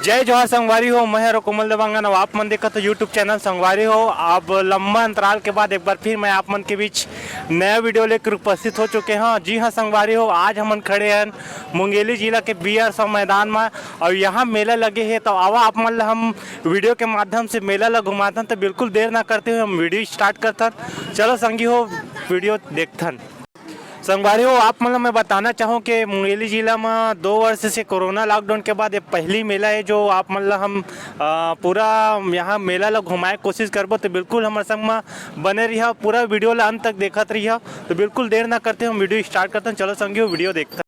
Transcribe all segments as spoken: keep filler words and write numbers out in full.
जय जोहार संगवारी हो, मैं हरो कोमल देवांगन। अब आप मन देखत हो YouTube चैनल संगवारी हो। अब लंबा अंतराल के बाद एक बार फिर मैं आप मन के बीच नया वीडियो लेकर उपस्थित हो चुके हैं। जी हाँ संगवारी हो, आज हमन खड़े हैं मुंगेली जिला के बी आर साव मैदान में, और यहाँ मेला लगे है। तो आवा आप मन ला हम वीडियो के माध्यम से मेला ला घुमाथन। तो बिल्कुल देर ना करते हुए हम वीडियो स्टार्ट करथन। चलो संगी हो, वीडियो देखथन। संगवारी हो, आप मन ला मैं बताना चाहूँ कि मुंगेली जिला में दो वर्ष से कोरोना लॉकडाउन के बाद ये पहली मेला है जो आप मन ला हम, अ, पूरा यहाँ मेला ला घुमाए कोशिश करबो। तो बिल्कुल हमर संग में बने रहिया, पूरा वीडियो ला अंत तक देखत रहिया। तो बिल्कुल देर ना करते हम वीडियो स्टार्ट करते हैं। चलो संगी हो, वीडियो देखते हैं।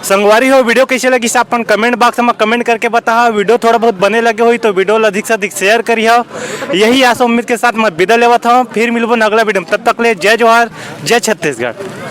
संगवारी हो, video कइसे लगिस, आप मन comment box में comment करके बताहा। Video थोड़ा बहुत बने लगे होही तो video ला अधिक से अधिक share करिहा। यही आशा उम्मीद के साथ मैं विदा लेवत हूँ, फिर मिलबो न अगला video में। तब तक ले जय जोहार, जय छत्तीसगढ़।